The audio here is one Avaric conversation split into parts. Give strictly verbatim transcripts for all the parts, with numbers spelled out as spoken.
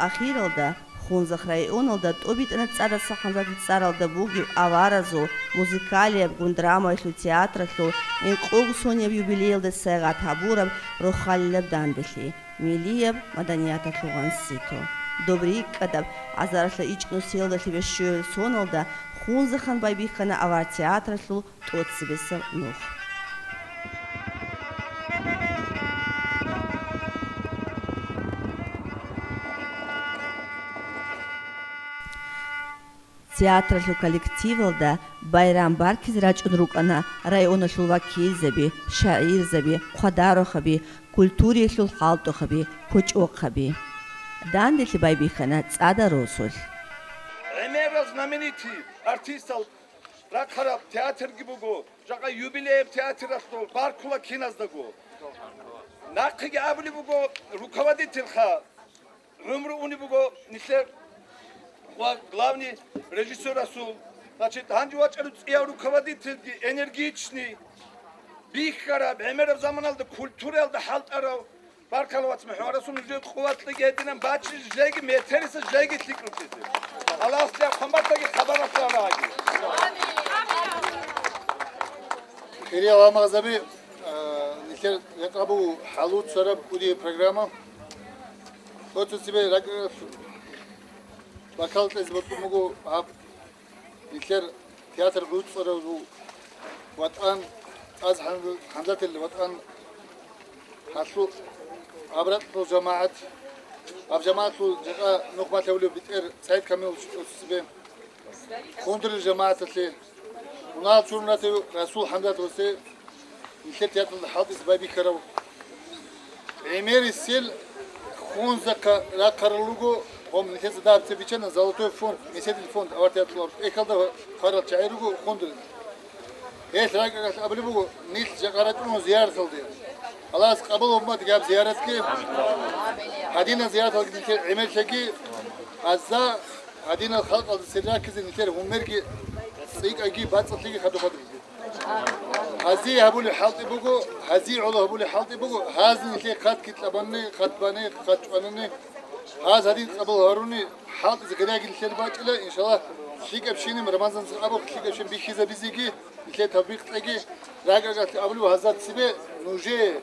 Ахиралда Хунзахъ районалда тӀобитӀана ЦӀадаса ХӀамзатил цӀаралда бугеб аваразул, музыкалиябгун драмаялъул театралъул гӀинкъого сонияб юбилеялда сайгъат гьабураб рохалилаб данделъи, миллияб маданияталъул гъансито. Доб рикӀкӀадаб, азаралъа ичӀнусиялдалъи бищуяб соналда Хунзахъан байбихьана авар театралъул тӀоцебесеб нух. Театралъул коллективалда байрам баркизе рачӀун рукӀана районалъул вакилзаби, шагӀирзаби, хъвадарухъаби, культураялъул хӀалтӀухъаби, кочӀохъаби. Данделъи байбихьана ЦӀада росулъ. ГӀемерал знаменитый артистал рахъараб театрги буго, жакъа юбилеяб театралъул баркула киназдаго. Нахъеги абулеб буго, руководительха гӀумру унеб буго нилъер ва главный режиссерасул. Значит, гьанже вачӀарав цӀияв руководительги энергичный, бихьараб, гӀемераб заманалда культураялда хӀалтӀарав. Баркала, вац, МухӀаммад Расул, нужее къуват кьеги гьединан бачи, жеги метериса, жеги лъикӀ рукӀизе. Аллагьас лъаб хъамбатаги хабаралъ раги. Хириял гьамагъзаби, а, нилъер рекъабу хӀалуцараб кӀудияб программа. Оцу цебе ракӀ-, бакал кьезе бокьун буго гьаб нилъер театр гӀуцӀарав ватӀан, ЦӀадаса ХӀамзатил ватӀан, гьалъул гьаб ракьалъул жамагӀат, гьаб жамагӀатлъул жакъа нух малъулев бетӀер СагӀид Камилович оцу цебе. Хундурил жамагӀаталъе, мунагьал чурун ратав Расул ХӀамзатовасе, нилъер театралда хӀалтӀизе байбихьарав. ГӀемерисел Хунзахъа рахъарал руго, гъом нилъеца дагьаб цебе биччана Золотой фонд, Меседил фонд авар театралъул тӀехьалда хъварал чагӀи руго Хундурил. Гьелъ ракӀалъ абулеб буго, нилъ жакъа рачӀуна зияраталде. Аллагьас къабул гьабумаги гьаб зияратги. Гьадинал зияраталги нилъер гӀемерлъиги, аза гьадинал халкъалда сер раккизе нилъер гьумерги цӀикӀкӀайги бацӀцӀалъиги хадуб гьадурги. Гьазие гьабулеб хӀалтӀи буго, гьазие гӀоло гьабулеб хӀалтӀи буго, гьаз нилъее хъат китӀабани, хъат бани, хъат чӀванани. Гьаз гьадин къабул гьаруни, хӀалтӀизе гъираги нилъер бачӀила, иншаллагь, лъикӀабщинаб Рамазан абухъ лъикӀабщин бихьизабизеги, нилъее тавфикъ кьеги, ракӀалъ абулев гьазда цебе нужее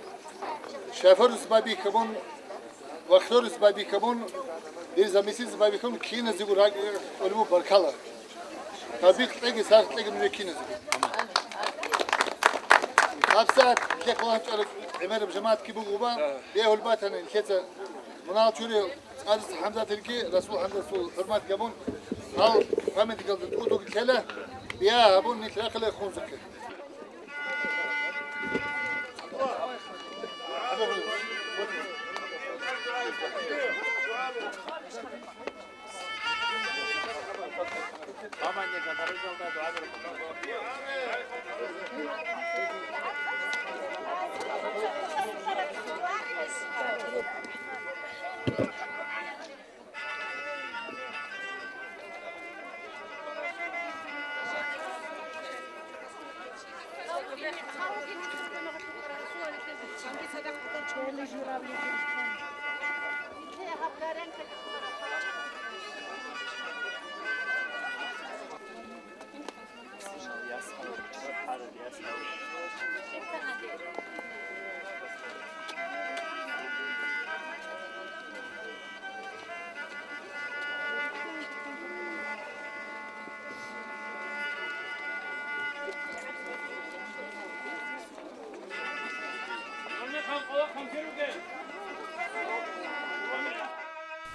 шофёрас байбихьабун, вахлёрас байбихьабун, дир заместительс байбихьабун, киназего ракӀалъ баркала. Тавфикъ кьеги, сагъ кьеги нужее киназего. ГьабсагӀат нилъехъ валгьанчӀараб гӀемераб жамагӀатги буго гъуба, бегьулеб батани нилъеца мунагьал чуриял ЦӀадаса ХӀамзатилги Расул ХӀамзатасул хӀурмат гьабун, гьал памятниклъун тӀутӀуги ккела, бигьа гьабун нилъ рахъила Хунзахъе.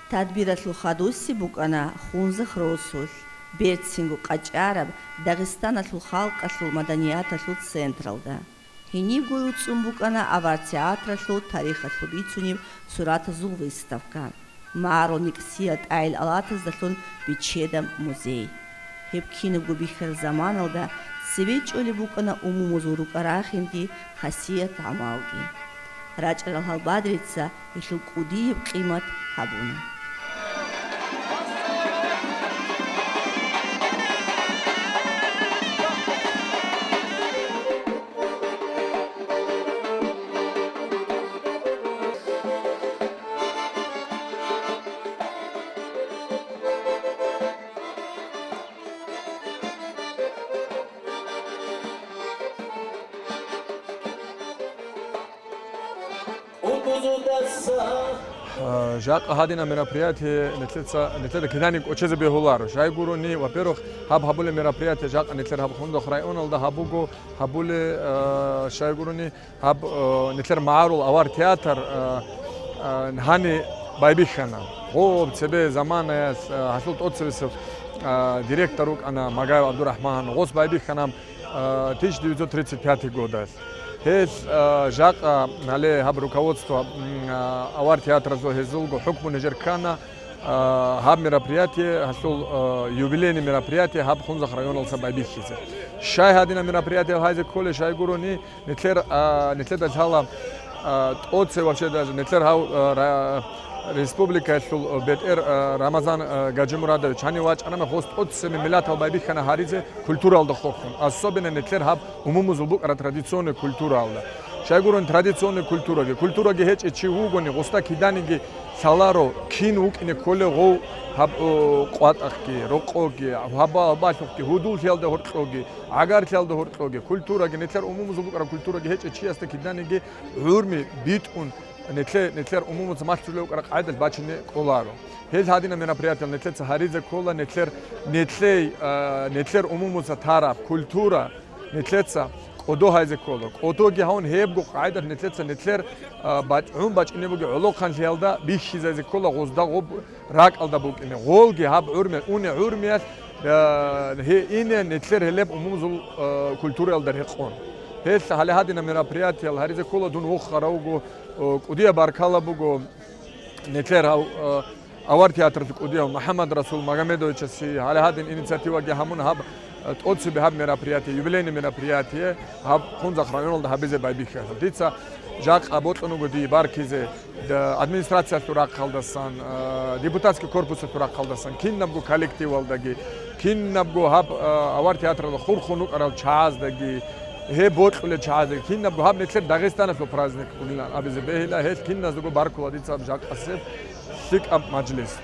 Тадбиралъул хадусеб букӀана Хунзахъ росулъ, берцинго къачӀараб Дагъистаналъул халкъалъул маданияталъул централда. Гьенибго гӀуцӀун букӀана авар театралъул тарихалъул бицунеб суратазул выставка. МагӀарул никӀсият гӀайил-алатаздалъун биччеда музей. Гьеб кинабго бихьараб заманалда цеве чӀолеб букӀана умумузул рукӀа-рахинги хасият-гӀамалги. РачӀарал гьал Бадрица гьелъул кӀудияб къимат гьабуна. Э, жакъа гьадинаб мероприятие нилъеца, нилъеда киданиги кӀочезе бегьуларо. Щай гурони, во-первых, гьаб гьабулеб мероприятие жакъа нилъер гьаб Хунзахъ районалда гьаб буго, гьабулеб, э, щай гурони, гьаб, э, нилъер магӀарул авар театр, э, э, гьаниб байбихьана. Гъоб цебе заманаялъ, э, гьалъул тӀоцебесеб, э, директор вукӀана Магаев ГӀабдурахӀман. Гъос байбихьана, э, тысяча девятьсот тридцать пятый годалъ. Гьелъ, э, жакъа гьале гьаб руководство, м, э, авар театралъул гьезулго хӀукму нижер ккана, э, гьаб мероприятие, гьалъул, э, юбилейный мероприятие гьаб Хунзахъ районалдаса байбихьизе. Щай гьадинаб мероприятие гьайзе кколеб, щай гурони, нилъер, а, нилъеда лъала, а, тӀоце вообще даже нилъер гьав, а, ра-, республикаялъул бетӀер, а, Рамазан, а, Гаджимурадович гьанив вачӀараб мехалъ гъос тӀоцебе миллатал байбихьана гьаризе культуралда хурхун, особенно нилъер гьаб умумузул букӀараб традиционный культуралда. Щай гурони традиционный культураги, культураги гьечӀев чи вугони, гъосда киданиги лъаларо, кин вукӀине кколев гъов гьаб, о, къватӀахъги, рокъоги, гьабал-, балъухъги, гьудуллъиялда гьоркьоги, гӀагарлъиялда гьоркьоги, культураги, нилъер умумузул букӀараб культураги гьечӀев чиясда киданиги гӀурми битӀун, нилъе-, нилъер умумуца малъулев вукӀараб къагӀидалъ бачине кӀоларо. Гьел гьадинаб мероприятиял нилъеца гьаризе ккола, нилъер, нилъей, а, нилъер умумуца тараб культура нилъеца кӀодо гьайзе ккола. КӀодоги гьавун гьебго къагӀидалъ нилъеца нилъер, а, бачӀун бачӀине бугеб гӀолохъанлъиялда бихьизайзе ккола гъозда гъоб ракӀалда букӀине, гъолги гьаб гӀурмиял, уне гӀурмиялъ, э, гье ине нилъер гьелеб умумузул, э, культураялда рекъон. Гьелъ гьале гьадинаб мероприятиял гьаризе ккола, дун вохарав вуго, э, кӀудияб баркала буго нилъер гьав, э, авар театралъул кӀудияв МухӀаммад Расул Магомедовичасе, гьале гьадин инициативаги гьамун гьаб, э, тӀоцебе гьаб мероприятие, юбилейный мероприятие гьаб Хунзахъ районалда гьабизе байбихьиялъул. Дица жакъа бокьун буго дие баркизе, да, администрациялъул рахъалдасан, а, депутатский корпусалъул рахъалдасан, кинабго коллективалдаги, кинабго гьаб, а, авар театралда хурхун рукӀарал чагӀаздаги, гьеб бокьулел чагӀаздаги, кинабго гьаб нилъер Дагъистаналъул праздник бугилан абизе бегьила, гьелъ киназдаго баркула дица гьаб жакъасеб лъикӀаб мажлис.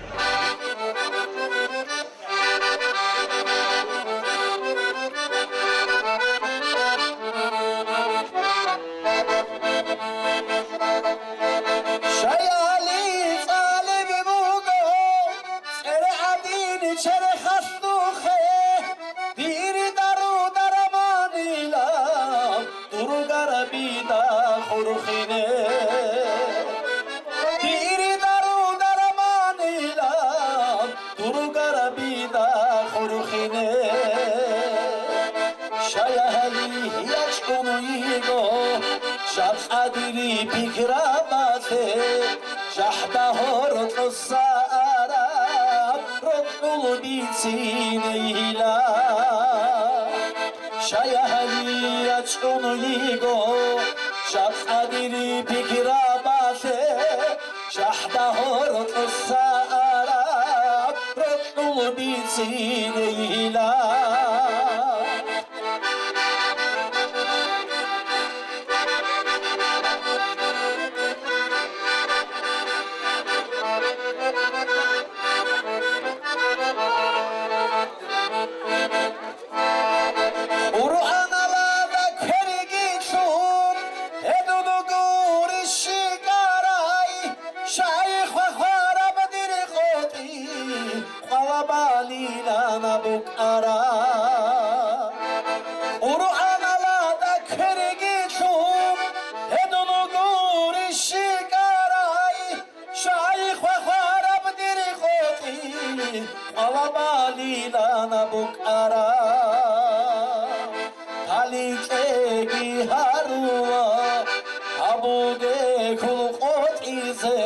Шаяли цӀалеб буго, цӀер гӀадин черхалъухъе, дир дару-дарманила, дур гарабида хурхине. Дир дару-дарманила, дур гарабида хурхине. Шаяли ячӀун йиго, жакъа дир пикрабалъе, жагьда гьоркьоса араб рокьул бицинейила. Шаяли ячӀун йиго, жакъа дир пикрабалъе, жагьда гьоркьоса араб рокьул бицинейила. Къуръаналда кверги лъун, гьедун гури щикӀарай, шайх ва хвараб дир къотӀи, къвалабалилана букӀара. Къуръаналда кверги лъун, гьедун гури щикӀарай, шайх ва хвараб дир къотӀи, къвалабалилана букӀара. Таликьеги гьарула, абуге хьул къотӀизе,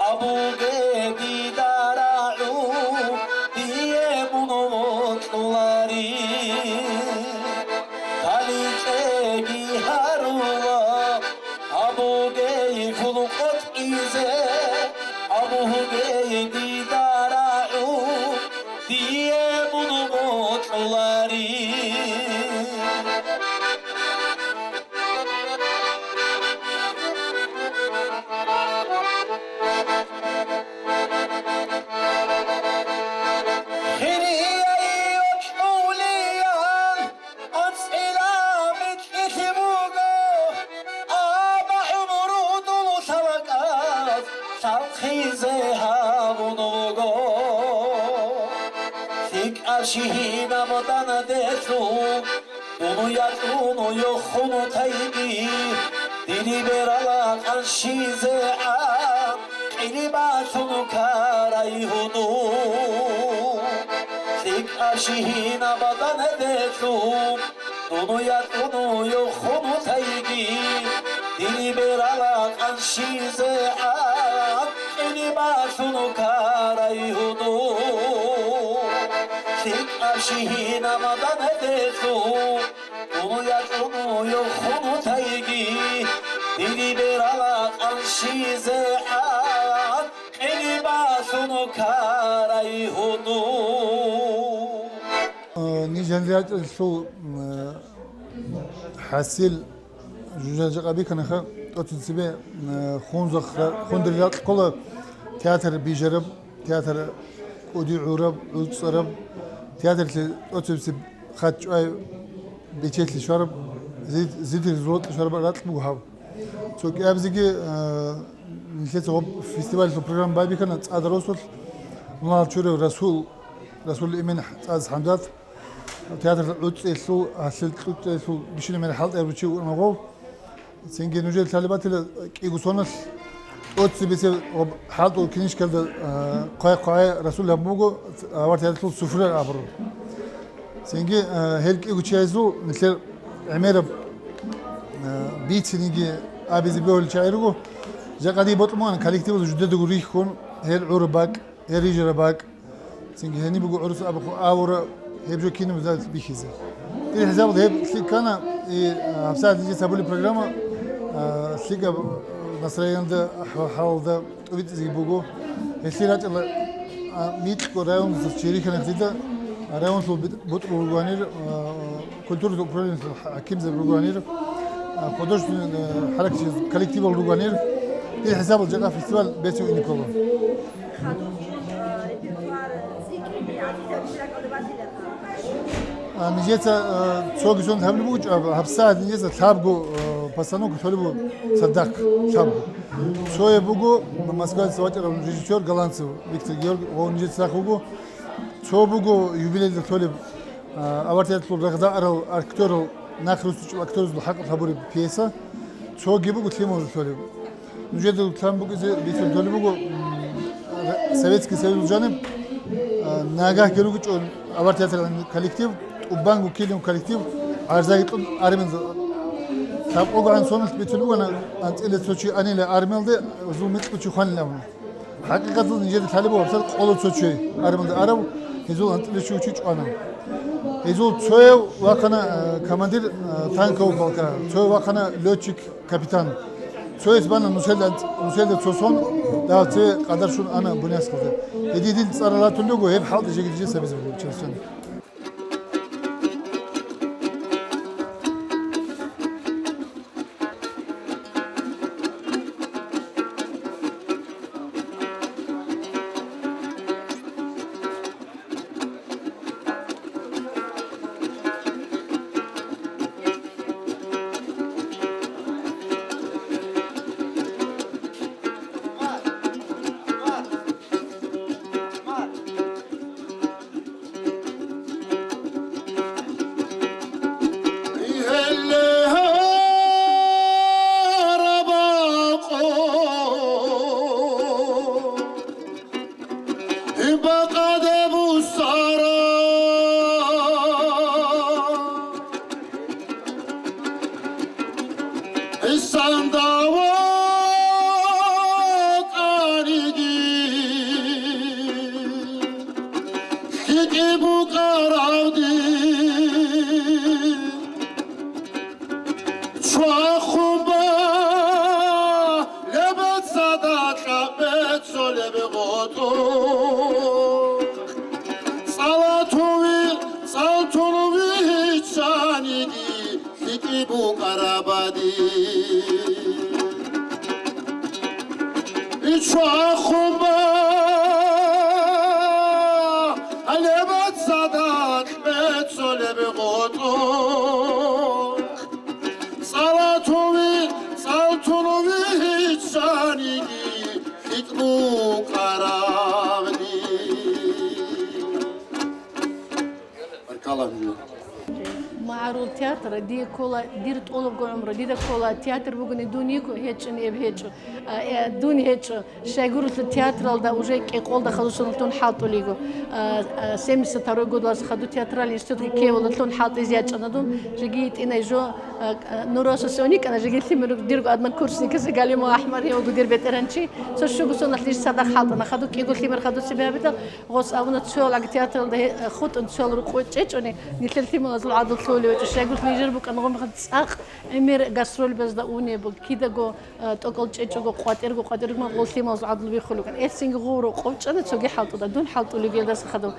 абуге дида рагӀу, дие мун вокьулари. Таликьеги гьарула, абуге хьул къотӀизе, абуге дида рагӀу, дие мун вокьулари. Щигьинаб данделъун, дун яцӀун йохун тайги, дир берала къанщизе гӀакъили балъун ккарай гьуну. ЛъикӀаб щигьинаб данделъун, дун яцӀун йохун тайги, дир берала къанщизе гӀакъили балъун ккарай гьуну. ЛъикӀаб щигьинаб данделъун, дун яцӀун йохун тайги, дир берала къанщизе гӀакъили балъун ккарай гьуну. Э, ниж гьанже рачӀаралъул, э, хӀасил жужа-жакъа бихьанаха, тӀоцебе цебе, э, хунзахъ-, хундри ракь ккола театр бижараб, театр кӀуди гӀураб, гӀуцӀараб, театрлъи тӀоцебе цебе хъат чӀвай бечелъи щвараб, зи-, зидир зулалъи щвараб ракь буго гьаб. Цо кӀиабизеги, э, нилъеца гъоб фестивалалъул программа байбихьана цӀадаб росулъ, мунагьал чурав Расул, Расул Эмин, ЦӀадаса ХӀамзат, театралъул гӀуцӀиялъул, гьалъул кьуцӀиялъул бищунаб мер хӀалтӀияб чи вукӀана гъов. Цинги нужер лъалеб батила кӀиго соналъ тӀоцебесеб гъоб хӀалтӀул кинишкалда, э, хъвай-хъвай Расул гьабун буго авар театралъул суфрер абураб. Цинги, э, гьел кӀиго чиясул нилъер гӀемераб, э, бициниги абизе бегьулел чагӀи руго. Жакъа дие бокьун бугӀан коллективазул жидедаго рихьун, гьел гӀураб бакӀ, гьел рижараб бакӀ. Цинги гьениб буго гӀурус абухъун авура, гьеб жо кинаб жал бихьизе. Ил хӀисабалда гьеб лъикӀ ккана, и, э, гьабсагӀат нижеца гьабулеб программа, э, лъикӀаб, э, настроениялда, ахӀвал-хӀалалда тӀубитӀизеги буго. Гьелъие рачӀарал, а, микьго районалдаса чи рихьана дида, а, районалъул бит-, бутӀрул ругоанир, а, культуралъул управлениялъул хӀа-, хӀакимзаби ругоанир, а, художественный, а, хӀаракатчиял коллективал ругоанир. Ил хӀисабалда жакъа фестиваль бецин ине ккола. Хадуб, а, репертуар цӀикӀкӀине гӀадин ракӀалда батила. А, нижеца, э, цоги сон гьабулеб бугеб, а, гьабсагӀат нижеца лъабго, э, постановка лъолеб буго, цадахъ лъабго. Цояб буго Москваялдаса вачӀарав режиссер Голландцев Виктор Георгий, гъов нижеца рахъ вуго. Цо буго юбилейда лъолеб, а, авар театралъул рагъда арал актёрал, нахъ руссучӀул актёрзул хӀакъалъ гьабураб пьеса. Цоги буго лъималазда лъолеб. Нужеда лъан букӀизе бицун толеб буго, м, Советский Союз жаниб, а, нагагьги ругичӀо авар театралъул коллектив, тӀубанго ккелин коллектив, гӀарзаги кьун армиялда. ЛъабкъогогӀан соналъ бицун буго, анцӀила цо чи анила армиялде, гьезул микьго чи хванила абуна. ХӀакъикъаталда нижеда лъалеб буго гьабсагӀат къоло цо чи армиялде арав, гьезул анцӀила чи чӀвана. Гьезул цояв вахъана, э, командир, э, танкового полка, цояв вахъана лётчик, капитан. Цояс бана нусилда, нусилда цо сон, дагьаб цеве къадар щун ана Буйнакскалда. Гьедин дир цӀар ратун руго, гьеб хӀалтӀи жеги диже сабизе буго, честно. Чвахун ба, лебецада кьабецо леб гъотӀо. ЦӀалатуви, цӀалтун вихьичаниги, лъикӀи букӀарабади. Чвахун ба, лебецада кьабецо леб гъотӀо. ЦӀалатуви, цӀалтун вихьичаниги, лъикӀ букӀарабни. МагӀарул театр, дие ккола, дир тӀолабго гӀумру, дида ккола, театр бугони дун йиго, гьечӀони эб гьечӀо, а, э, дун гьечӀо. Щайгурелъул театралда уже кӀикъоялда хадусаналъун хӀалтӀулего. А, а, семьдесят второй годалъ хаду театральный институтги ккевалдалъун хӀалтӀизе ячӀана дун, жеги йитӀинай жо, а, а, ну, росасе уникӀана, жеги лъимер дирго однокурсникасе Галимов АхӀмад, гьев вуго дир бетӀергьанчи, цо щуго соналъ ниж цадахъ хӀалтӀана, хаду кӀиго лъимер хаду цебе гьабидал, гъос абуна цоял театралда гье-, хутӀун цоял рукъу чӀечӀони, нилъер лъималазул гӀадул лъугьулев гьечӀо, щайгурелъул нижер букӀана гъомехалъ цӀакъ гӀемер гастролбазда унеб, кидаго, а, тӀокӀал чӀечӀого, къватӀирго, къватӀирго гъол лъималазул гӀадул биххулев вукӀана. Гьелъинги гъов рокъов чӀана цоги хӀалтӀуда, дун хӀалтӀулев гелдаса хадув.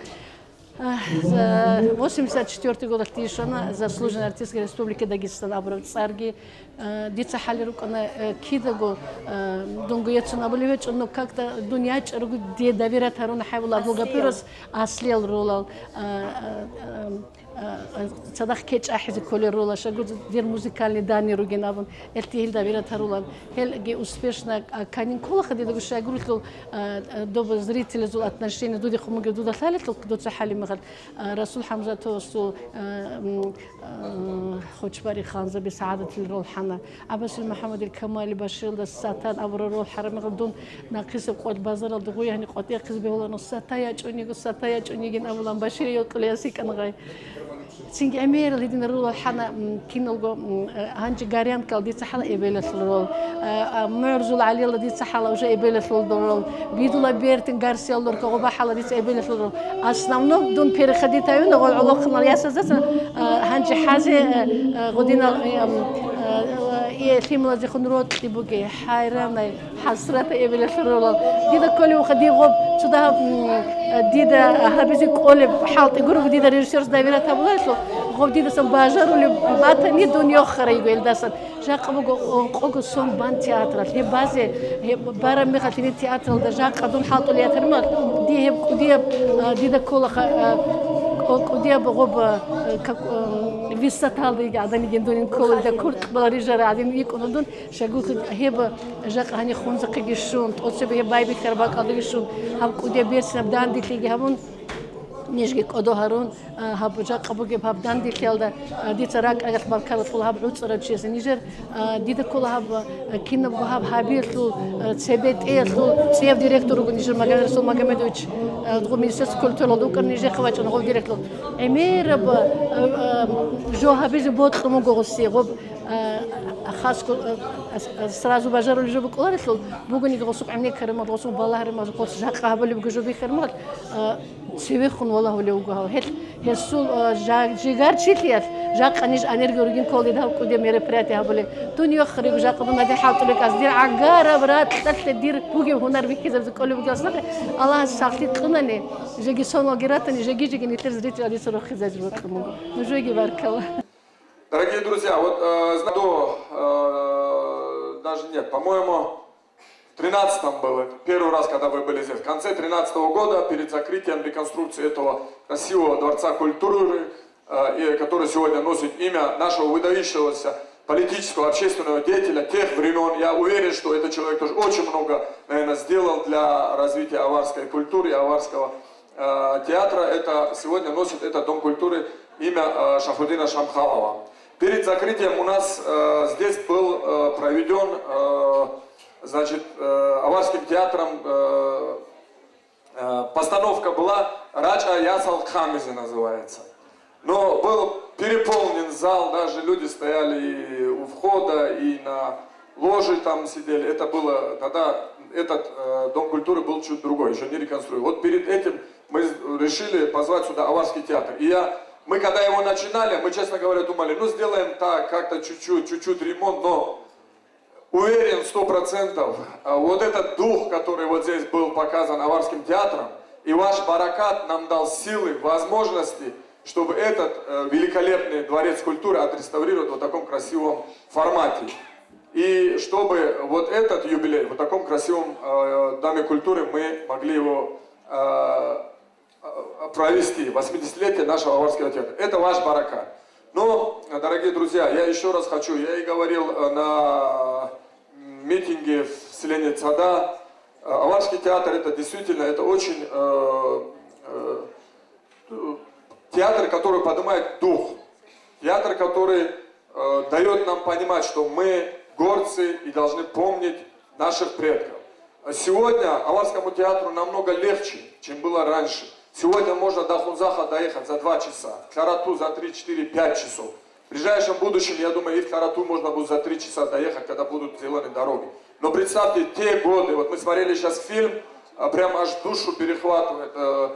А, за восемьдесят четвёртый годалъ дие щвана заслуженный артистка Республики Дагестан абураб цӀарги. Э, дица хӀалел рукӀана, э, кидаго, э, дунго яцун абулеб гьечӀо, но как-то дун ячӀарго дие доверять гьаруна хӀайбулла Абдулгапирас аслиял ролал, э, э, э, э, цадахъ кечӀ ахӀизе кколел ролал, щайгурелъул дир музыкальный данные ругин абун, гьелъие гьел доверять гьарулан. Гьелги успешно, а, кканин кколаха дидаго, щайгурелъул, э, э, доб зрителазул отношение дудехун бугеб дуда лъалелъул дуца хӀалимахал, э, Расул ХӀамзатовасул, э, м, Э, Хочбари Ханзаби СагӀадатил роль хӀана, ГӀаббасил МухӀаммадил Камали Баширалда Сатан абураб роль хӀарамигъал дун нахъисеб къват базаралда гъуй гьаниб къватӀехъизе бегьуларо, Сата ячӀун йиго, Сата ячӀун йигин абулан, Башири йокьулей ясикӀан гъай. Цинги гӀемерал гьединал роль хӀана, м, киналго, м, э, гьанже «Горянкал» дица хӀала эбелалъул роль, э, э, МугӀрузул ГӀалиялда дица хӀала уже эбелалъул роль, Бидула бертин гарсиял дурка гъоба хӀала дица эбелалъул роль. Основном дун переходить гьавина гъол гӀолохъанал ясазасан, а, гьанже хӀазе, а, а, гъудинал, а, ам, а, и лъималазехун рокьи бугей, хӀайранай, хӀасрата эбелалъул ролал. Дида кколев вуха див гъоб цо дагьаб, м, а, дида гьабизе кӀолеб хӀалтӀи гурого дида режиссерас доверять гьабуларелъул, гъоб дидасан бажарулеб батани дун йохарай йиго илдасан. Жакъа буго, о, къого сон бан театралъ. Гьеб базе, гьеб бараб мехалъ гьеб театралда жакъа дун хӀалтӀулей ятармал, дие гьеб кӀудияб, а, дида кколаха, а, о, кӀудияб гъоб, а, как, а, висаталда йиги гӀадан йигин дунин ккола, дида куркьбал рижара гӀадин йикӀуна дун, щайгурелъул гьеб жакъа гьаниб хунзахъеги щун, тӀоцебе гьеб байбихьараб бакӀалдаги щун, гьаб кӀудияб берцинаб данделъиги гьабун, нижги кӀодо гьарун, а, гьаб жакъа бугеб гьаб данделъиялда, а, дица ракӀаялъ баркала кьола гьаб гӀуцӀарав чиясе нижер, а, дида ккола гьаб, а, кинабго гьаб гьабиялъул, а, цебетӀеялъул цӀияб директор руго нижер Магомед-Расул Магомедович, а, гъо Министерство культуралда вукӀана, нижехъе вачӀана гъов директор. ГӀемераб, а, а, жо гьабизе бокьун буго гъосие, гъоб, а, хасго, а, а, сразу бажарулеб жо букӀуларелъул, бугониги гъосул гӀемер карамал, гъосул балагьарамал, гъос жакъа гьабулебго жо бихьармал, а, цевехун валагьулев вуго гьав. Гьел, гьесул, а, жа-, жигарчилъиялъ жакъа ниж энергия ругин кколдид гьав кӀудияб мероприятие гьабулеб. Дун йохаригу жакъа дун гьадин хӀалтӀулеб кӀас. Дир гӀагараб ракьалъе дир бугеб гьунар бихьизабизе кколеб бугеб аслахъе, Аллагьас сахлъи кьунани, жеги соналги ратани, жеги-жеги нилъер зритель дица рохизазе бокьун буго. Нужеги баркала. Дорогие друзья, вот, э, зна-, до, э, даже нет, по-моему, в тринадцатом было, первый раз, когда вы были здесь, в конце тринадцатого года, перед закрытием реконструкции этого красивого дворца культуры, э, и, который сегодня носит имя нашего выдающегося политического, общественного деятеля тех времен. Я уверен, что этот человек тоже очень много, наверное, сделал для развития аварской культуры, аварского, э, театра. Это сегодня носит этот дом культуры имя, э, Шамсудина Шамхалова. Перед закрытием у нас, э, здесь был, э, проведен, э, значит, э, аварским театром, э, э, постановка была «Рача ясал камизе» называется. Но был переполнен зал, даже люди стояли и у входа, и на ложе там сидели. Это было, тогда этот, э, дом культуры был чуть другой, еще не реконструирован. Вот перед этим мы з-, решили позвать сюда аварский театр. И я, мы когда его начинали, мы, честно говоря, думали, ну, сделаем так, как-то чуть-чуть, чуть-чуть ремонт, но уверен сто процентов, а, вот этот дух, который вот здесь был показан аварским театром, и ваш баракат нам дал силы, возможности, чтобы этот, э, великолепный дворец культуры отреставрировать в вот таком красивом формате. И чтобы вот этот юбилей в вот таком красивом, э, доме культуры мы могли его, э, э, провести, восьмидесятилетие нашего аварского театра. Это ваш баракат. Но, дорогие друзья, я еще раз хочу, я и говорил, э, на митинге в селении Цада, э, аварский театр, это действительно, это очень, э, э, Театр, который поднимает дух. Театр, который э, дает нам понимать, что мы горцы и должны помнить наших предков. А сегодня Аварскому театру намного легче, чем было раньше. Сегодня можно до Хунзаха доехать за два часа, в Тхарату за три, четыре, пять часов. В ближайшем будущем, я думаю, и в Тхарату можно будет за три часа доехать, когда будут сделаны дороги. Но представьте, те годы, вот мы смотрели сейчас фильм, а, прям аж душу перехватывает. Э,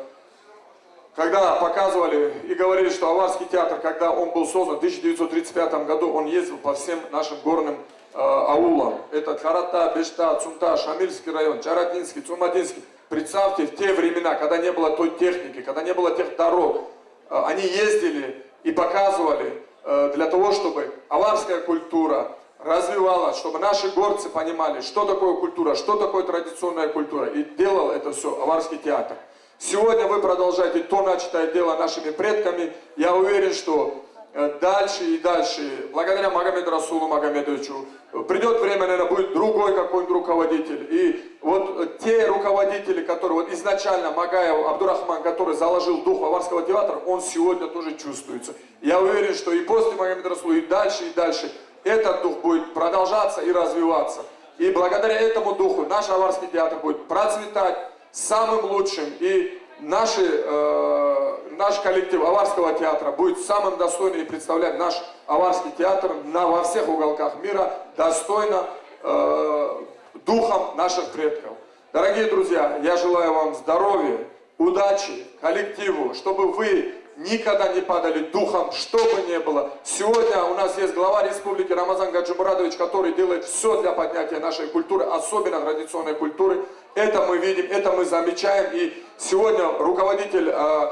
когда показывали и говорили, что Аварский театр, когда он был создан в тысяча девятьсот тридцать пятом году, он ездил по всем нашим горным э, аулам. Это Тхарата, Бешта, Цунта, Шамильский район, Чарагинский, Цумадинский. Представьте, в те времена, когда не было той техники, когда не было тех дорог, э, они ездили и показывали э, для того, чтобы аварская культура развивалась, чтобы наши горцы понимали, что такое культура, что такое традиционная культура. И делал это все Аварский театр. Сегодня вы продолжаете то начатое дело нашими предками. Я уверен, что э, дальше и дальше, благодаря Магомеду Расулу Магомедовичу, придет время, наверное, будет другой какой-нибудь руководитель. И вот э, те руководители, которые вот изначально Магаев Абдурахман, который заложил дух Аварского театра, он сегодня тоже чувствуется. Я уверен, что и после Магомеда Расула, и дальше, и дальше этот дух будет продолжаться и развиваться. И благодаря этому духу наш Аварский театр будет процветать самым лучшим. И наши, э, наш коллектив Аварского театра будет самым достойным и представлять наш Аварский театр на, во всех уголках мира достойно э, духом наших предков. Дорогие друзья, я желаю вам здоровья, удачи, коллективу, чтобы вы никогда не падали духом, что бы ни было. Сегодня у нас есть глава республики Рамазан Гаджимурадович, который делает все для поднятия нашей культуры, особенно традиционной культуры. Это мы видим, это мы замечаем. И сегодня руководитель э,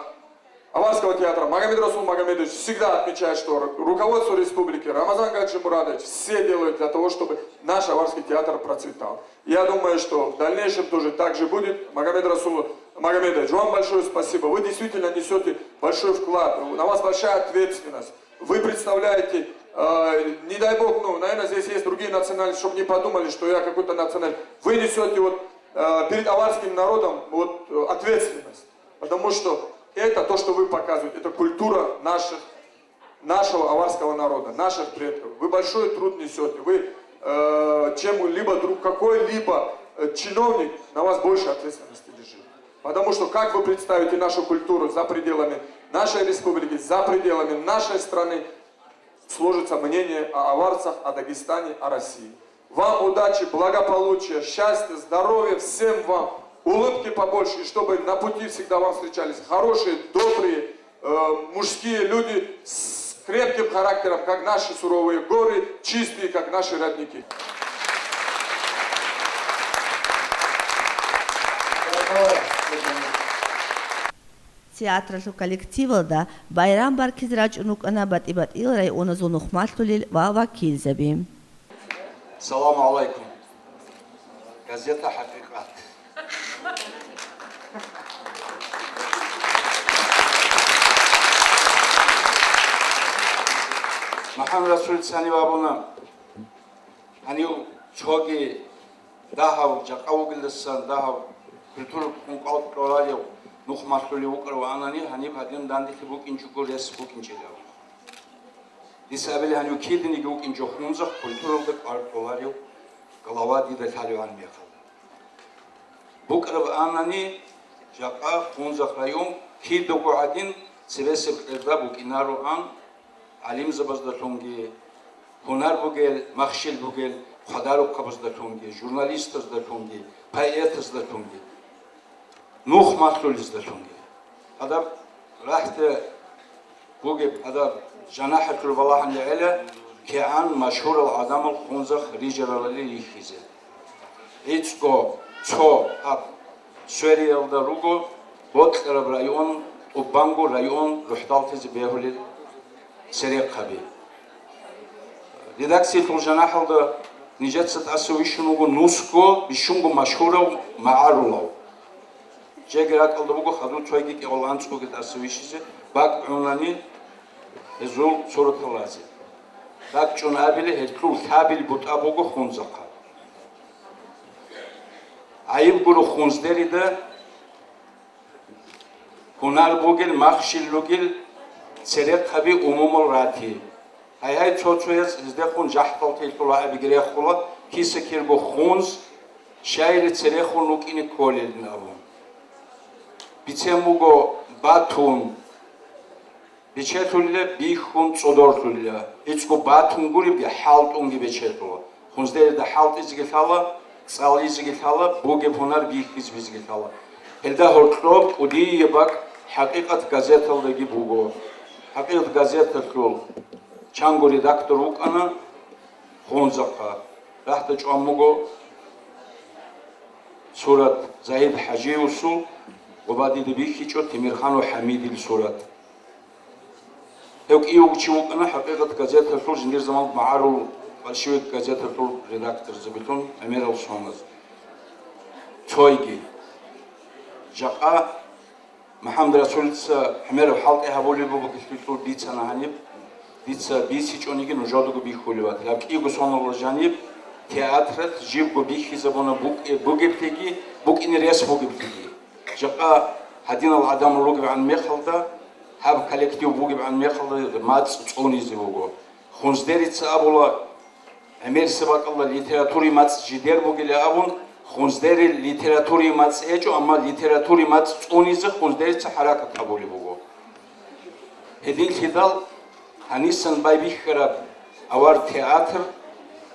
Аварского театра Магомед Расул Магомедович всегда отмечает, что ру- руководство республики, Рамазан Гаджимурадович, все делают для того, чтобы наш Аварский театр процветал. Я думаю, что в дальнейшем тоже так же будет. Магомед Расул Магомедович, вам большое спасибо. Вы действительно несете большой вклад, на вас большая ответственность. Вы представляете, э, не дай бог, ну, наверное, здесь есть другие национальности, чтобы не подумали, что я какой-то национальность. Вы несете вот э, перед аварским народом вот э, ответственность. Потому что это то, что вы показываете, это культура наших, нашего аварского народа, наших предков. Вы большой труд несете. Вы э, чем-либо друг какой-либо э, чиновник, на вас больше ответственности лежит. Потому что как вы представите нашу культуру за пределами нашей республики, за пределами нашей страны, сложится мнение о аварцах, о Дагестане, о России. Вам удачи, благополучия, счастья, здоровья всем вам, улыбки побольше, и чтобы на пути всегда вам встречались хорошие, добрые, э, мужские люди с крепким характером, как наши суровые горы, чистые, как наши родники. Театралъул коллективалда байрам баркизе рачӀун рукӀана батӀи-батӀиял районазул нухмалъулел ва вакилзаби. Саламу гӀалайкум. Газета ХӀакъикъат. МухӀаммад Расулица гьанив абуна, гьанив цоги дагьав жакъа вугелдасан, дагьав культура ккун кӀвар кьоларев нухмалъулев вукӀарав вугони, гьаниб гьадин данделъи букӀинчӀого рес букӀинчӀила. Дица абила гьанив кидениги вукӀинчӀо Хунзахъ культуралда кӀвар кьоларев глава дида лъаливгӀан мехалда. БукӀараб анани, жакъа Хунзахъ район кидаго гӀадин цебесеб кьерда букӀинароан гӀалимзабаздалъунги, гьунар бугел, махщел бугел хъвадарухъабаздалъунги, журналистаздалъунги, поэтаздалъунги, нухмалъулездалъунги. Гьадаб рахьде бугеб гьадаб жанахӀалъур балагьанила гӀела, кигӀан машгьурал гӀадамал Хунзахъ рижаралали рихьизе. ГӀицӀго цо гьаб свериялда руго бокьараб район, тӀубанго район рухӀдалтизе бегьулел церехъаби. Редакциялъул жанахӀалда нижеца тӀаса вищун вуго нусго бищунго машгьурав магӀарулав. Жеги ракӀалда буго хадув цойги кӀикъоялда анцӀгоги тӀаса вищизе, бакӀ гӀунани гьезул суратал разе. БакӀчӀун абили, гьелъул лъабил бутӀа буго Хунзахъа. ГӀайиб гуро Хунздерида гьунар бугел, махщел ругел, церехъаби умумул рати. Гьай-гьай, цо-цояз гьездехун жахӀдал телъула абиги рехула, киса-кирго хунз, щайили церехун рукӀине кколелин абун. Бицен буго батун, бечелъулила, бихьун цӀодорлъулила. ГӀицӀго батун гуребги, хӀалтӀунги бечелъула. Хунздерида хӀалтӀизеги лъала, цӀализеги лъала, бугеб гьунар бихьизабизеги лъала. Гьелда гьоркьоб кӀудияб бакӀ «ХӀакъикъат» газеталдаги буго. «ХӀакъикъат» газеталъул чанго редактор вукӀана Хунзахъа. Рагьда чӀван буго сурат Загьид ХӀажиевасул, ва дида бихьичӀо Темирханов ХӀамидил сурат. Гьев кӀиявго чи вукӀана «ХӀакъикъат» газеталъул, жиндир заман «МагӀарул», «Большевик» газеталъул редакторзабилъун гӀемерал соназ. Цойги. Жакъа МухӀаммад Расулица гӀемераб хӀалтӀи гьабулеб бугелъул бицана гьаниб. Дица бицичӀониги нужедаго бихьулеб батила. Гьаб кӀиго соналда жаниб театралъ жибго бихьизабуна букӀи-, бугеблъиги, букӀине рес бугеблъиги. Жакъа гьадинал гӀадамал ругебгӀан мехалда, гьаб коллектив бугебгӀан мехалда мацӀ цӀунизе буго. Хунздерица абула, гӀемерисеб бакӀалда литературий мацӀ жидер бугилан абун, Хунздерил литературий мацӀ гьечӀо, амма литературий мацӀ цӀунизе Хунздерица хӀаракат гьабулеб буго. Гьединлъидал гьанисан байбихьараб авар театр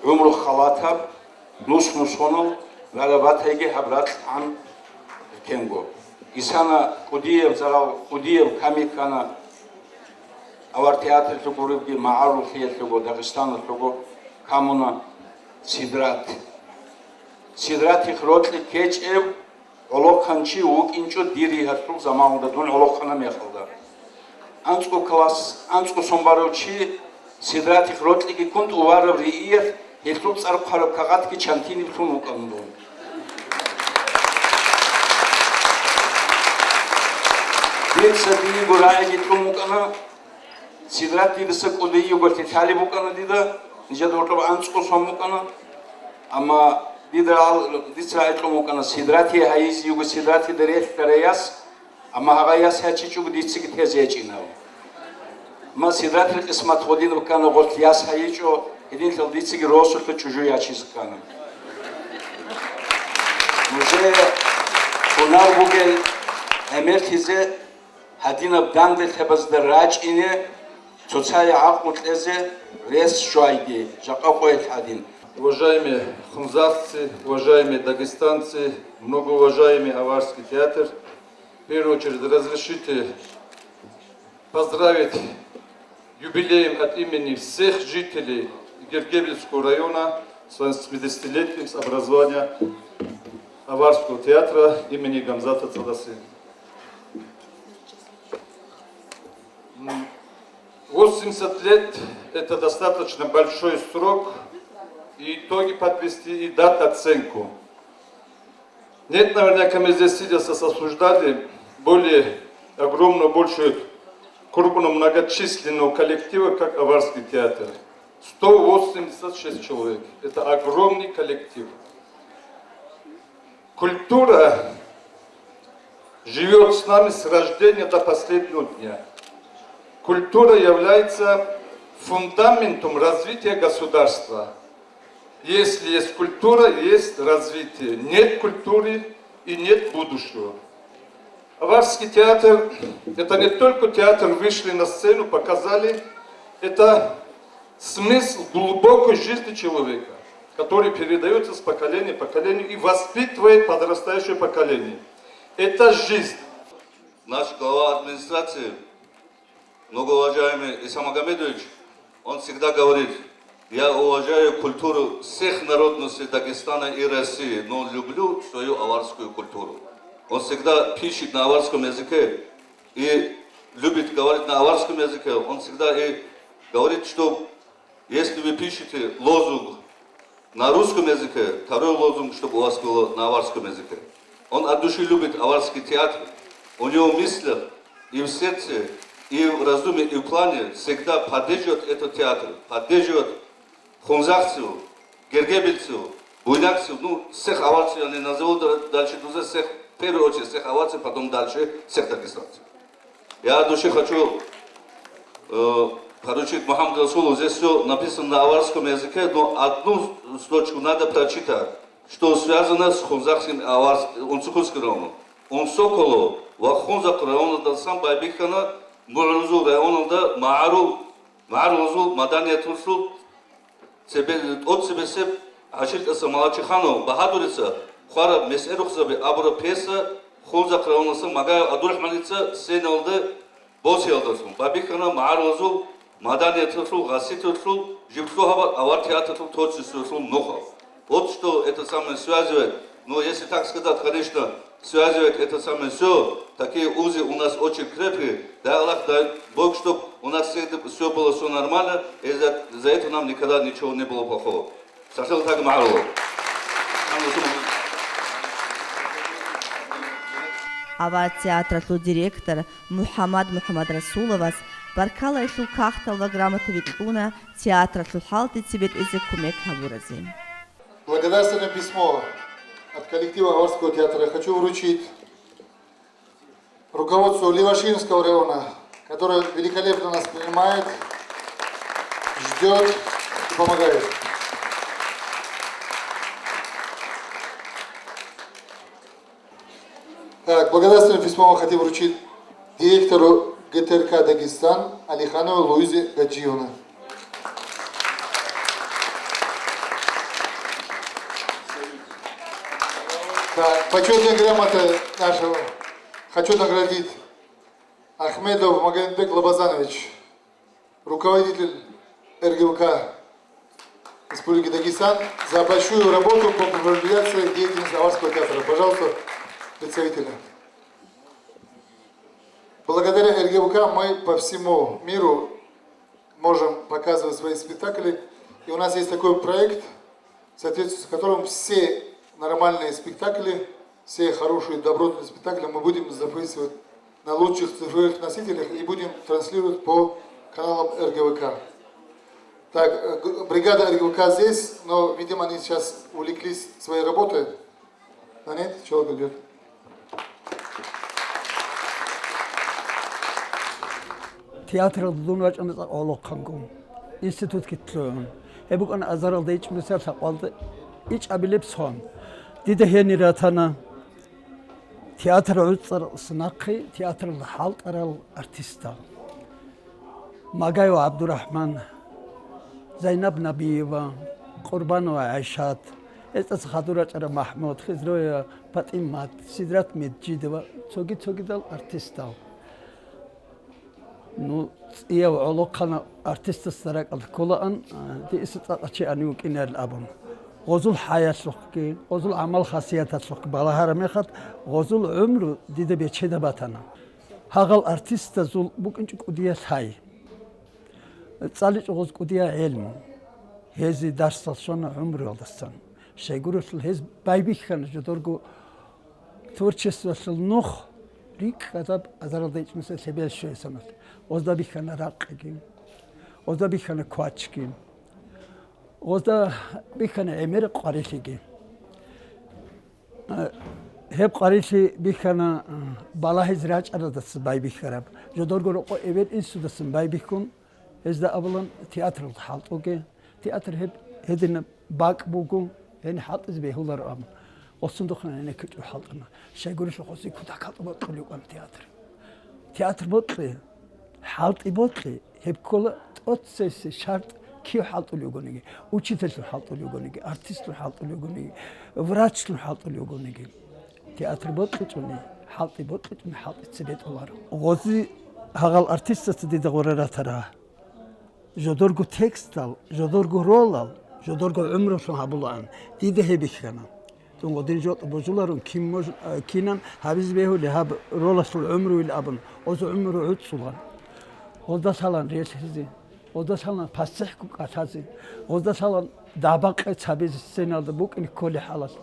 гӀумру халатаб, нус-нусонал рарабатайги гьаб ракьгӀан рекенго. Исана кӀудияб зарал, кӀудияб ками ккана авар театралъул гуребги, магӀаруллъиялъулго, Дагъистаналъулго камуна Сидрат. Сидратихъ рокьи ккечӀев гӀолохъанчи вукӀинчӀо дир ригьалъул заманалда, дун гӀолохъана мехалда. АнцӀго класс, анцӀго сон барав чи Сидратихъ рокьиги ккун тӀувараб рииялъ гьелъул цӀар хъвараб кагъатги чантиниб лъун вукӀана дун. Дица диего рагӀиги кьун вукӀана. Сидрат дидаса кӀудиюго лъалеб букӀана дида, нижеда гьоркьоб анцӀго сон букӀана. Амма дида ал-, дица рагӀи кьун вукӀана, Сидрати гьайизе йиго Сидратида релълъарай яс, амма гьагъай яс гьачичӀого дицаги тезе гьечӀинав. Амма Сидратил къисмат гъодинаб ккана, гъолъ яс гьайичӀо, гьединлъал дицаги росулъа чӀужу ячизе ккана. Нужее гьунар бугел гӀемерлъизе, гьадинаб данделъабазда рачӀине, цоцае гӀакълу кьезе рес щвайги, жакъа къоялъ гьадин. Уважаемые хунзахцы, уважаемые дагестанцы, многоуважаемый Аварский театр, в первую очередь разрешите поздравить юбилеем от имени всех жителей Гергебильского района с восьмидесятилетием с образования Аварского театра имени Гамзата Цаласы. М, восемьдесят лет — это достаточно большой срок, и итоги подвести, и дать оценку. Нет, наверняка мы здесь, сидя, сос-, осуждали более огромную, большую, крупную, многочисленную коллектива, как Аварский театр. Сто восемьдесят шесть человек. Это огромный коллектив. Культура живёт с нами с рождения до последнего дня. Культура является фундаментом развития государства. Если есть культура, есть развитие. Нет культуры и нет будущего. Аварский театр — это не только театр, вышли на сцену, показали. Это смысл глубокой жизни человека, который передаётся с поколения в поколение и воспитывает подрастающее поколение. Это жизнь. Наш глава администрации, многоуважаемый Иса Магомедович, он всегда говорит: «Я уважаю культуру всех народностей Дагестана и России, но люблю свою аварскую культуру». Он всегда пишет на аварском языке и любит говорить на аварском языке. Он всегда и говорит, что если вы пишете лозунг на русском языке, второй лозунг, чтобы у вас было на аварском языке. Он от души любит аварский театр. У него в мыслях и в сердце, и в разуме, и в плане всегда поддерживает этот театр, поддерживает хунзахцев, гергебильцев, буйнакцев, ну, всех аварцев я не назову да-, дальше, друзья, всех, в первую очередь, всех аварцев, потом дальше всех дагестанцев. Я от души хочу Э, поручик Мухаммад Расулов, здесь все написано на аварском языке, но одну строчку надо прочитать, что связано с Хунзахским аварс-, Унцихунским районом. Унсоколо ва Хунзахъ районалдасан байбихьана МугӀрузул районалда магӀарул, магӀарулазул маданияталъул цебе-, тӀоцебесеб ГӀашилтӀаса Малачиханов Багьадурица хъвараб МесгӀерухъзаби абураб пьеса Хунзахъ районаса Магаев ГӀабдурахӀманица сценалда босиялдалъун байбихьана магӀарулазул маданияталъул, гъаситӀалъул, жиб лъугьабал авар театралъул творчествоялъул нухал. Вот что это самое связывает. Но если так сказать, конечно, связывает это самое все, такие узы у нас очень крепкие. Дай Аллах, дай Бог, чтоб у нас всегда все было все нормально, и за, за это нам никогда ничего не было плохого. Сахил так мало. Авар театралъул директор МухӀаммад МухӀаммадрасуловас баркаллалъул кагътал ва грамотаби кьуна театралъул хӀалтӀи цебетӀезе кумек гьабуразе. Благодарственное письмо от коллектива Аварского театра я хочу вручить руководству Левашинского района, которое великолепно нас принимает, ждет и помогает. Так, благодарственное письмо мы хотим вручить директору ГТРК «Дагестан» Алихановой Луизе Гаджиевне. Так, почетная грамота нашего. Хочу наградить Ахмедов Магомедбек Лабазанович, руководитель РГВК Республики Дагестан, за большую работу по популяризации деятельности Аварского театра. Пожалуйста, представителя. Благодаря РГВК мы по всему миру можем показывать свои спектакли. И у нас есть такой проект, в соответствии с которым все нормальные спектакли, все хорошие добротные спектакли мы будем записывать на лучших цифровых носителях и будем транслировать по каналам РГВК. Так, э, г-, бригада РГВК здесь, но, видимо, они сейчас увлеклись своей работой. Да нет, человек идет. Театралда дун вачӀана цӀакъ гӀолохъанго, институтги лъугӀун. Гьеб букӀана азаралда ичӀнусиялъ лъакъвалда ичӀабилеб сон. Дида гьенир ратана театр гӀуцӀаралдаса нахъе театралда хӀалтӀарал артистал: Магаев ГӀабдурахӀман, Зайнаб Набиева, Къурбанова ГӀайшат, ГӀицӀаца хадур рачӀараб МахӀмуд, Хизроева ПатӀимат, Сидрат Меджидова, цоги-цогидал артистал. Ну, цӀияв гӀолохъанав артистасда ракӀалда кколаан, а, дица цӀакъ чи гьанив вукӀинарил абун. Гъозул хӀаялъухъги, гъозул гӀамал-хасияталъухъги балагьараб мехалъ, гъозул гӀумру дида бечеда батана. Гьагъал артистазул букӀинчӀо кӀудияб лъай, цӀаличӀо гъоз кӀудияб гӀелму, гьезие дарсал щвана гӀумруялдасан. Щайгурелъул гьез байбихьана жодорго творчествоялъул нух рикӀкӀадаб азаралда ичӀнусиялъ лъебиялъ щвей саналъ. Гъозда бихьана ракъиги, гъозда бихьана квачги, гъозда бихьана гӀемераб къварилъиги. Э, гьеб къварилъи бихьана, э, балагьизе рачӀараздаса байбихьараб. Жодорго рокъо эбел-инсудасан байбихьун, гьезда абулан, театралда хӀалтӀуге. Театр гьеб гьединаб бакӀ буго, гьениб хӀалтӀизе бегьуларо абун. Гъосун духъана гьенеккичӀо хӀалтӀана. Щайгурелъул гъоси кутакалда бокьулев вукӀана театр. Театр бокьи, хӀалтӀи бокьи, гьеб ккола тӀоцебесеб шартӀ, кив хӀалтӀулев вугониги, учительлъун хӀалтӀулев вугониги, артистлъун хӀалтӀулев вугониги, врачлъун хӀалтӀулев вугониги. Театр бокьичӀони, хӀалтӀи бокьичӀони, хӀалтӀи цебетӀоларо. Гъози гьагъал артистасда дида гъура ратара. Жодорго текстал, жодорго ролал, жодорго гӀумрулъун гьабулаан, дида гьеб бихьана. Цун гъодин жо-, божуларун, кин мож-, э, кинан гьабизе бегьули гьаб ролалъул гӀумруйил абун, гъоз гӀумру гӀуцӀулан. Гъозда лъалан релълъизе, гъозда лъалан пасихӀго кӀалъазе, гъозда лъалан дагӀба-къец гьабизе сценалда букӀине кколеб хӀалалъ.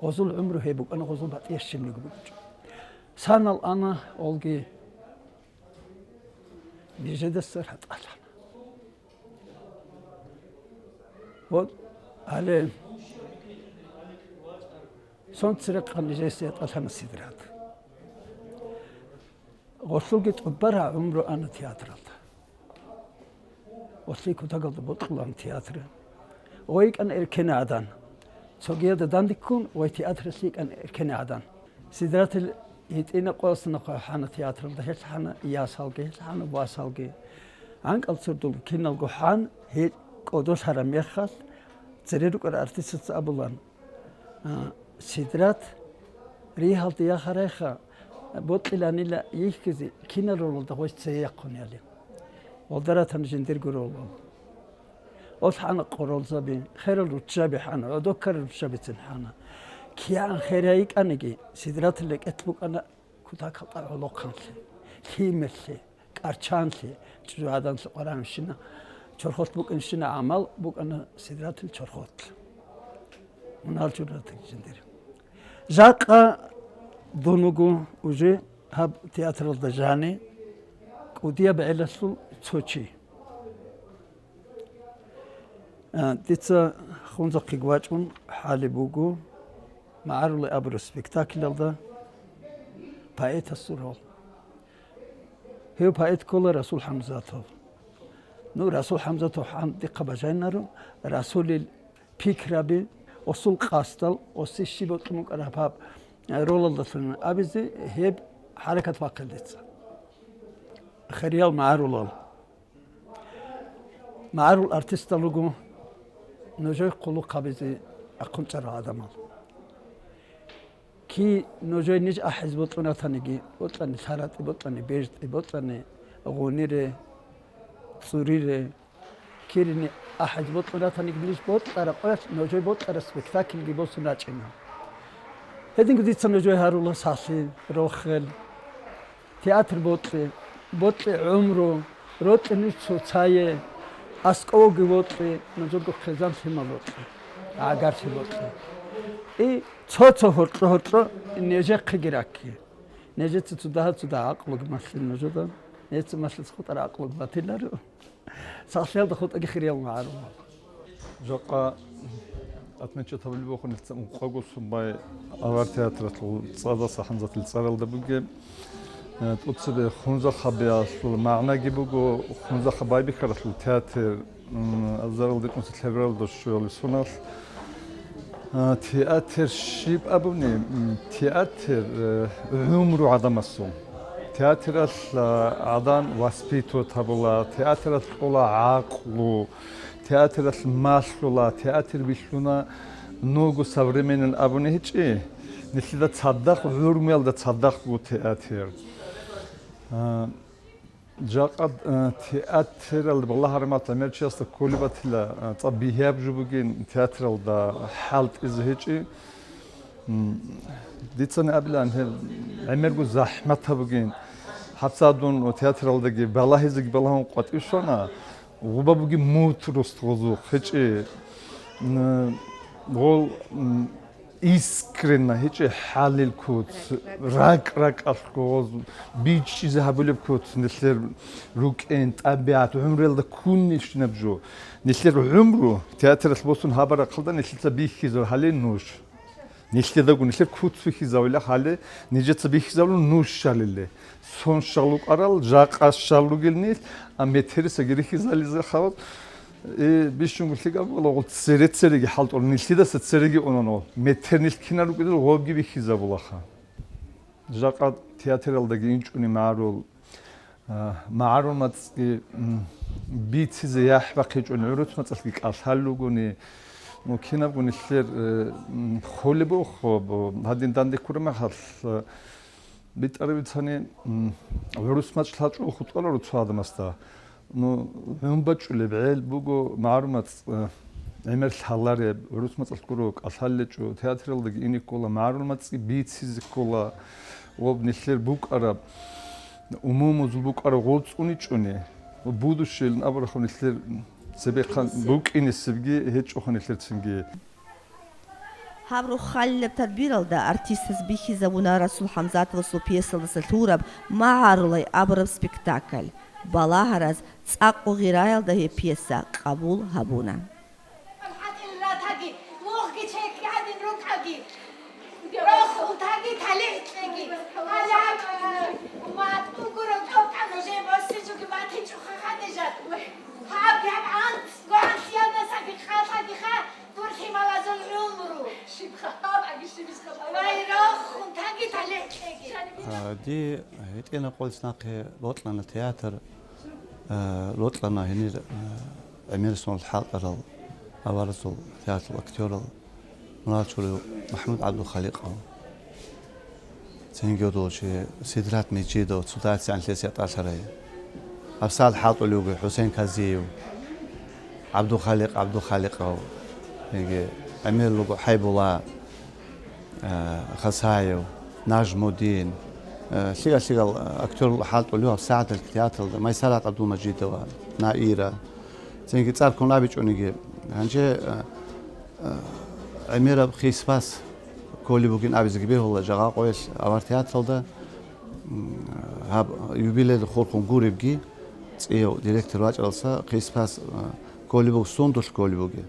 Гъозул гӀумру гьеб букӀана, гъозул батӀияб щибниги букӀинчӀо. Санал ана олги. Нижедаса ратӀалъана. Вот, гьале, сон церехъан нижеса ятӀалъана Сидрат. Гъолъулги тӀубараб гӀумру ана театралда. Гъолъие кутакалда бокьулаан театр. Гъой йикӀан эркене гӀадан. Цогиялда дандеккун гъой театралъе йикӀан эркене гӀадан. Сидратил гьитӀина къоясда нахъа хӀана театралда, гьелъ хӀана ясалги, гьелъ хӀана васалги. ГӀанкӀал цурдул киналго хӀан, гьел кӀодолъараб мехалъ, цере рукӀарал артистаца абулан: «А, Сидрат, ригьалде яхарайха, бокьиланила йихьизе, кинал ролалда гъой цее яхъунеяли». Гъолда ратана жиндирго ролал. Гъолъ хӀана къоролзаби, херал руччаби хӀана, гӀодор ккарал руччабицин хӀана. КигӀан хер гьайикӀаниги, Сидратил рекӀелъ букӀана кутакалда гӀолохъанлъи, лъимерлъи, кӀарчанлъи, чӀужугӀаданлъи къварагӀунщина, чорхолъ букӀинщина гӀамал букӀана Сидратил чорхолъ. Мунагьал чурратиги жиндир. Жакъа дун вуго уже гьаб театралда жанив кӀудияб гӀелалъул цо чи. А, дица Хунзахъеги вачӀун хӀалеб буго «МагӀарулай» абураб спектаклалда поэтасул роль. Гьев поэт ккола Расул ХӀамзатов. Ну, Расул ХӀамзатов хӀан-, дихъа бажайнаро, Расулил пикраби, гъосул къасдал, гъосе щиб бокьун букӀараб гьаб ролалдалъун абизе гьеб хӀаракат бахъила дица. Хириял магӀарулал. МагӀарул артистал руго нужее хъулухъ гьабизе ахъун чӀарал гӀадамал. Кин нужее ниж ахӀизе бокьун ратаниги, бокьани лъаратӀи, бокьани бежтӀи, бокьани гъунире, цӀурире, кирине ахӀизе бокьун ратаниги, ниж бокьараб къоялъ нужее бокьараб спектакльги босун рачӀина. Гьединго дица нужее гьарула сахлъи, рохел. Театр бокьи, бокьи гӀумру, рокьи нуж цоцае, аскӀовги вокьи, нужерго хъизан-лъимал рокьи, гӀагарлъи бокьи. И цо-цо гьоркьо-гьоркьо нижехъеги ракки. Нижеца цо дагьа-цо дагьа гӀакълуги малъила нужеда, нижеца малъица хутӀараб гӀакълуги батиларо. Сахлъиялда хутӀаги хириял магӀарулал. Жакъа отмечать гьабулеб буго нилъеца ункъого субай авар театралъул цӀадаса ХӀамзатил цӀаралда бугеб. Э, тӀоцебе Хунзахъабиялъул магӀнаги буго, Хунзахъа байбихьаралъул театр, м, азаралда рекъонцӀи лъебералда щвеялъул соналъ. А, театр щиб абуни, м, театр, э, гӀумру гӀадамасул. Театралъ, а, гӀадан воспитывать гьабула, театралъ кьола гӀакълу, театралъ малъула, театр бихьуна ногу современный абуни гьечӀи, нилъеда цадахъ, гӀумруялда цадахъ буго театр. А, Жакъа, э, театралда балагьараб мехалъ гӀемер чиясда кколеб батила, э, цӀакъ бигьияб жо бугин театралда хӀалтӀизе гьечӀи. М, дицани абилан, гьеб гӀемерго захӀматаб бугин. Гьабцадун театралдаги балагьизеги балагьун къватӀив щвана, гъоба бугин мутӀрус гъозухъ гьечӀи. М, гъол, м, искренне гьечӀеб хӀалил куц, ракӀ-ракӀалъго бичӀчӀизе гьабулеб куц, нилъер рукӀин, тӀабигӀат, гӀумруялда ккунищинаб жо. Нилъер гӀумру театралъ босун гьабарахъалда нилъеца бихьизаб гьале нуж. Нилъедаго нилъер куц бихьизабила гьале, нижеца бихьизабула нуж щалиле. Сон щал рукӀарал, жакъа щал ругел нилъ, а метерисаги рихьизализе хавал, э, бищунго лъикӀаб буголаго цере-цереги хӀалтӀула, нилъидаса цереги унанал, метер нилъ кинал рукӀидал гъобги бихьизабулаха. Жакъа театралдаги инчӀуни магӀарул, а, магӀарул мацӀги, м, бицизе яхӀ бахъичӀони, гӀурус мацӀалъги кӀалъал ругони, ну, кинабго нилъер, э, м, холеб буго, бо-, гьадин данде ккураб мехалъ, э, БитӀараб бицани, м, гӀурус мацӀ лъачӀого хутӀаларо цо гӀадамасда. Ну, гӀун бачӀулеб гӀел буго магӀарул мацӀ, э, гӀемер лъалареб, гӀурус мацӀалъ гуро кӀалъалечӀо, театралдаги ине ккола, магӀарул мацӀги бицизе ккола, ва нилъер букӀараб, умумузул букӀараб гъорцӀуничӀони, будущеялъун абурахъун нилъер цебехъан букӀинесебги гьечӀоха нилъерцинги. Гьаб рохалилаб тадбиралда артистаз бихьизабуна Расул ХӀамзатовасул пьесалдаса лъураб «МагӀарулай» абураб спектакль. Балагьараз цӀакъго гъираялда гьеб пьеса къабул гьабуна. ГьатӀил ратаги, мухъги чекги гьадин рукӀаги, рохун таги талихӀ кьеги. Гьале гьаб, матӀ бугураб тӀокӀаб нужее босичӀоги батичӀоха хадижат. Гьаб, гьаб, Вай, рахун, таги талихӀ кьеги. А, ди гьитӀина къоялъ нахъе бокьана театр, а, бокьана гьенир, а, гӀемерисул хӀалтӀарал аварагзул театрал актёрал, муралчурав МахӀмуд ГӀабдулхаликъов. Цинги гьудул чи Сидрат Межидов, цо дацигӀан лъес ятӀалъарай. ГьабсагӀат хӀалтӀулев вуго ХӀусен Казиев, ГӀабдулхаликъ ГӀабдулхаликъов, цинги гӀемерал руго ХӀайбулла, э, Хасаев, Нажмудин, э, лъикӀал-лъикӀал актёр хӀалтӀулев гьабсагӀаталъ театралда, Майсарат ГӀабдулмажидова, Наира. Цинги цӀар ккун абичӀониги, гьанже, э, э, гӀемераб хисбас кколеб бугин абизеги бегьула жагъа къоялъ авар театралда, м, гьаб юбилейда хурхун гуребги, цӀияв директор вачӀаралса хисбас, э, кколеб буго, сундулъ кколеб буги.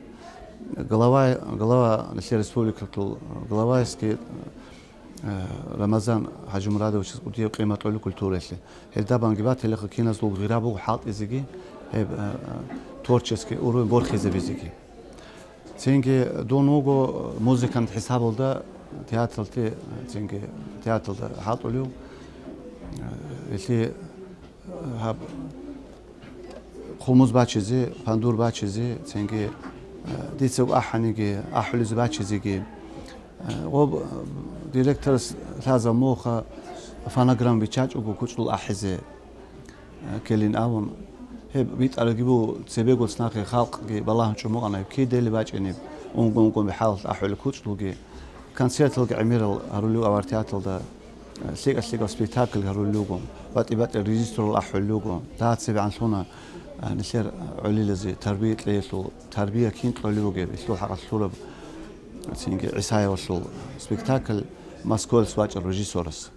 Глава, глава нилъер республикалъул главайисги, э, Рамазан ХӀажимурадовичас кӀудияб къимат кьолеб культураялъе. Гьелда банги батилаха киназул гъира буго хӀалтӀизеги, гьеб, э, э, творческий уровень борхизабизеги. Цинги дун вуго музыкант хӀисабалда театралде, цинги театралда хӀалтӀулев. Гьелъие гьаб хъумуз бачизе, пандур бачизе, цинги, э, дица ахӀаниги, ахӀулезе бачизеги. Э, гъоб, э, директорас лъазаб муха фонограмма биччачӀого кучӀдул ахӀизе, э, ккелин абун, гьеб битӀарабги буго, цебегоц нахъе халкъги балагьун чӀумукъана гьеб кидали бачӀинеб, унго-унгоби хӀалалъ ахӀулел кучӀдулги. Концерталги гӀемерал гьарулев авар театралда, э, лъикӀа-лъикӀал спектакль гьарулел руго, батӀи-батӀи режиссерал ахӀулел руго. Дагьаб цебегӀан лъуна, э, нилъер гӀолилазе тарбия кьеялъул, тарбия кин кьолеб бугеб, гьелъул хӀакъалъулъ лъураб, цинги ГӀисаевалъул спектакль Москваялъ вачӀарав режиссерас.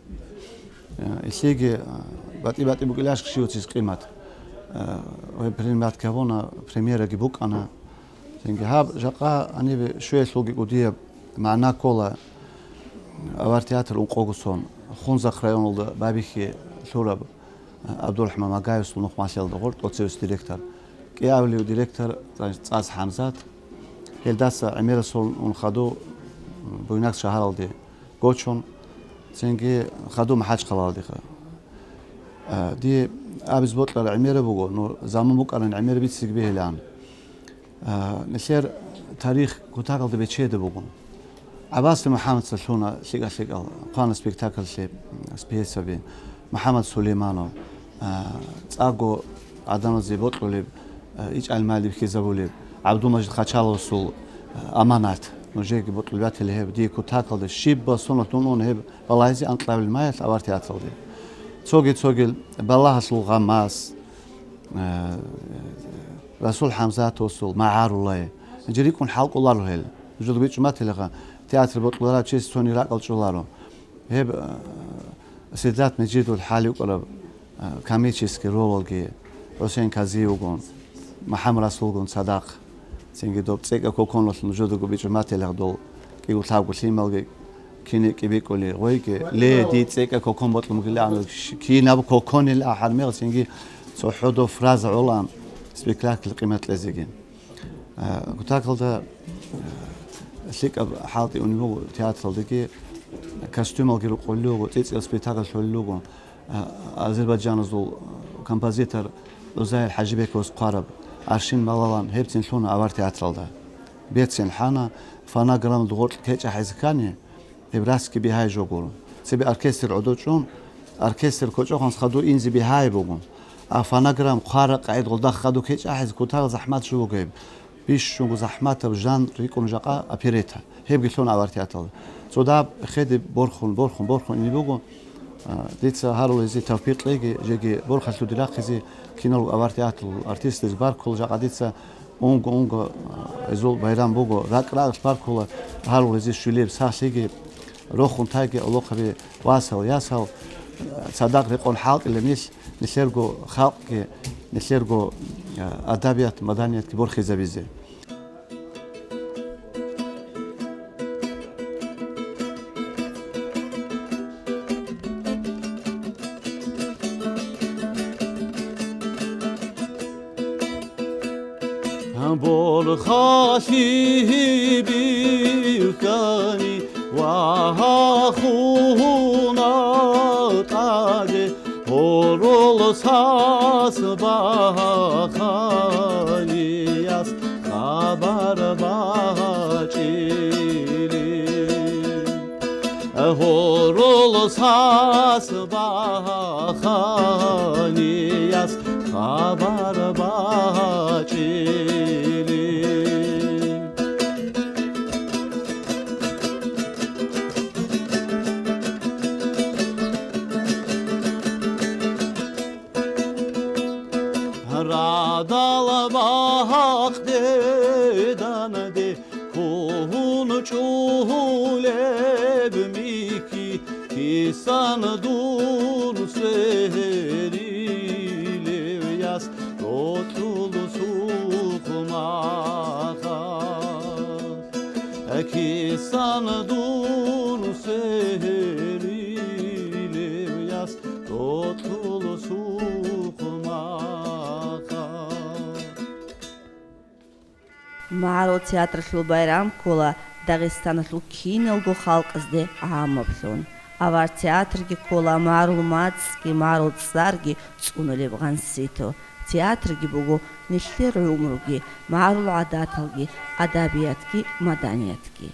Э, гьелъиеги, э, батӀи-батӀи букӀилаш щивацис къимат. Э, гьеб премият гьабуна, премьераги букӀана. Цинги гьаб жакъа гьанибе щвеялъулги кӀудияб магӀна ккола авар театр ункъого сон. Хунзахъ районалда Бабихье лъураб, э, ГӀабдурахӀман Магаевасул нухмалъиялда гъоркь оцевс директор. КӀиабилев директор ЦӀа-, ЦӀаз ХӀамзат. Гьелдаса гӀемерасул ун хаду, м, Буйнакск шагьаралде гочун, цинги хаду МахӀачхъалаялдеха. А, дие абиз бокьараб гӀемераб буго, ну, заман букӀаран гӀемер бицциги бегьилаан. А, нилъер тарих кутакалда бечеда буго. ГӀаббаси МухӀаммадса лъуна лъикӀа-лъикӀал, хъвана спектакльлъи, м, пьесаби. МухӀаммад Сулейманов, а, цӀакъго гӀадамазе бокьулеб, а, ичӀал-малиб хьизабулеб, ГӀабдулмажид Хачаловасул, а, аманат, нужееги бокьулеб батила гьеб, дие кутакалда щибаб соналъ дун ун гьеб балагьизе анкьабилеб мехалъ авар театралде. Цоги-цоги Балагьалъул гъамас, а, Расул ХӀамзатовасул магӀарулай. Гьанже рикӀкӀун хӀалкӀоларо гьел. Нужеда бичӀчӀун батилаха, театр бокьуларав чиясе цони ракӀал чӀоларо. Гьеб, а, Сидрат Межидовил хӀалукӀараб, а, комический ролалги, ХӀусен Казиевгун, МухӀаммад Расулгун цадахъ, цинги доб цӀекӀа коконалъ нужедаго бичӀчӀун батилаха дол кӀиго-лъабго лъималги кине кӀибикӀули, гъойги, ле, ди цӀекӀа кокон бокьун бугилан, кинаб коконил ахӀар мегъ, цинги цохӀо доб фраза гӀолан спектакль къимат кьезеги. А, кутакалда, а, лъикӀаб хӀалтӀи унеб буго театралдаги, костюмалги рукъулел руго, цӀицӀил спектакль лъолел руго. А, азербайджаназул композитор ГӀузайил ХӀажибековас хъвараб «Аршин малалан» гьебцин лъуна авар театралда. Берцин хӀана, фонограммалда гъоркь кечӀ ахӀизе ккани, гьеб расги бигьай жо гуро. Цебе оркестр гӀодов чӀун, оркестр кочӀохъанс хаду инзе бигьай буго. А фонограмм хъвара-къагӀид гъолда хаду кечӀ ахӀизе кутарал захӀмат жо буго гьеб. Бищунго захӀматаб жанр рикӀкӀун жакъа оперетта. Гьебги лъуна авар театралда. Цо дагьаб хеде борхун, борхун, борхун ине буго. А, дица гьарул гьезие тавпикъ кьеги, жеги борхалъуде рахъизе киналго авар театралъул артистазе баркула жакъа дица. Унго-унго, а, гьезул байрам буго, ракӀ-рагъалъ баркула, гьарул гьезие щвелеб сахлъиги, рохун тайги, гӀолохъаби васал, ясал, а, цадахъ рекъон хӀалтӀила нилъ, нилъерго халкъги, нилъерго, а, адабият, маданиятги борхизабизе. Борхалъи бихьа Ас баханияс хабар бачӀили, гьорол сас баханияс хабар бачӀили. Радал бахъде данде ккун чӀулеб микки, кисан дун сверилев яс тӀоцӀул сухъмахъа. Кисан дун сверилев яс тӀоцӀул сухъмахъа. МагӀарул театралъул байрам ккола Дагъистаналъул киналго халкъазде гӀамаблъун. Авар театрги ккола магӀарул мацӀги, магӀарул цӀарги цӀунулеб гъансито. Театрги буго нилъер гӀумруги, магӀарул гӀадаталги, адабиятги, маданиятги.